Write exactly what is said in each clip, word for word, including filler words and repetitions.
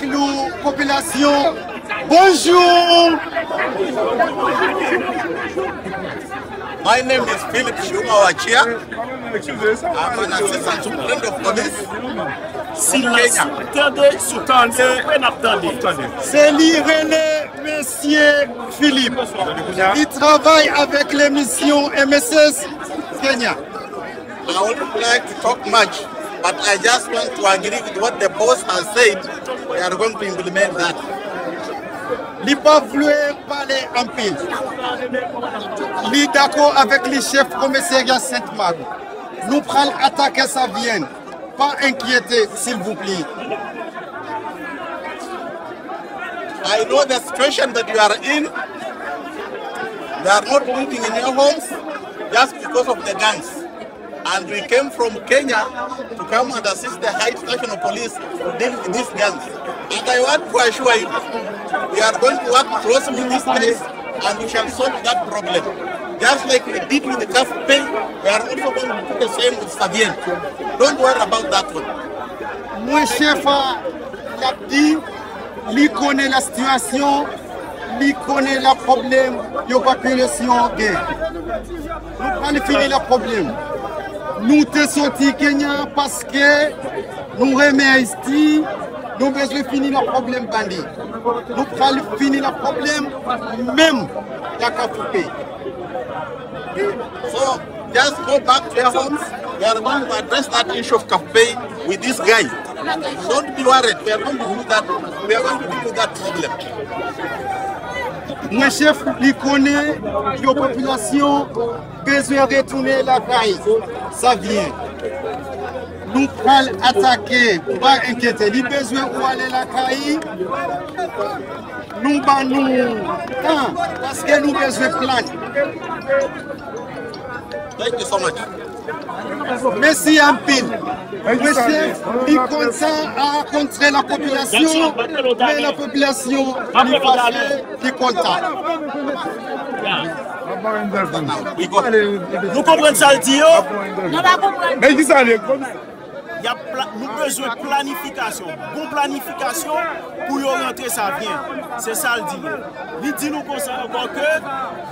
Nou, popilasyon, bonjou! My name is Philip Shuma Wachia. I'm an assistant superintendent of police. Si n ap tande, si w tande, n ap tande. Se li rele mesye Philip. Li travay avèk lemisyon M S S Kenya. I wouldn't like to talk much, but I just want to agree with what the boss has said. We are going to implement that. Li pa vle pale anpil. Li dakò avèk li chèf komisarya Sent Mak. Nou pral atake Savyen. Pa enkyete, silvouplè. I know the situation that you are in. You are not living in your homes just because of the gangs. And we came from Kenya to come and assist the Haiti National Police to deal with these gangs. And I want to assure you, we are going to work closely with these guys and we shall solve that problem. Just like we did with the Kafou Pay, we are also going to do the same with Savyen. Don't worry about that one. Mwen chèf a, l ap di, li konnen la sitiyasyon, li konnen la pwoblèm yo popilasyon gen. Nou pral fini la pwoblèm. Nou te soti Kenya paske nou renmen Ayiti, nou bezwen fini la pwoblèm bandi. Nou pral fini la pwoblèm menm la Kafou Pay. So, just go back to your homes. We are going to address that issue of Kafou Pay with this guy. Don't be worried. We are going to do that. We are going to deal with that problem. Mwen chèf, li konnen yo popilasyon bezwen retounen lakay Savyen. Nou pral atake, pa enkyete. Li bezwen ou ale lakay, nou ban nou tan, paske nou bezwen plan. Thank you so much. Mèsi anpil. Mesye, li kontan a kontre la popilasyon, men la popilasyon li fache, li kontan. Nou konprann sa l di yo. Nou pa konprann. Men ki sa l ye? Y ap pla-, nou bezwen planifikasyon, bon planifikasyon pou yo rantre Savyen. Se sa l di nou. Li di nou konsa ankò ke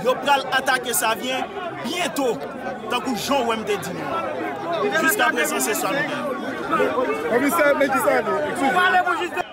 yo pral atake Savyen byento, tankou jan w wè m te di nou an. Jiskaprezan, se sa nou gen. Komisè, men ki sa l ye? Eskize.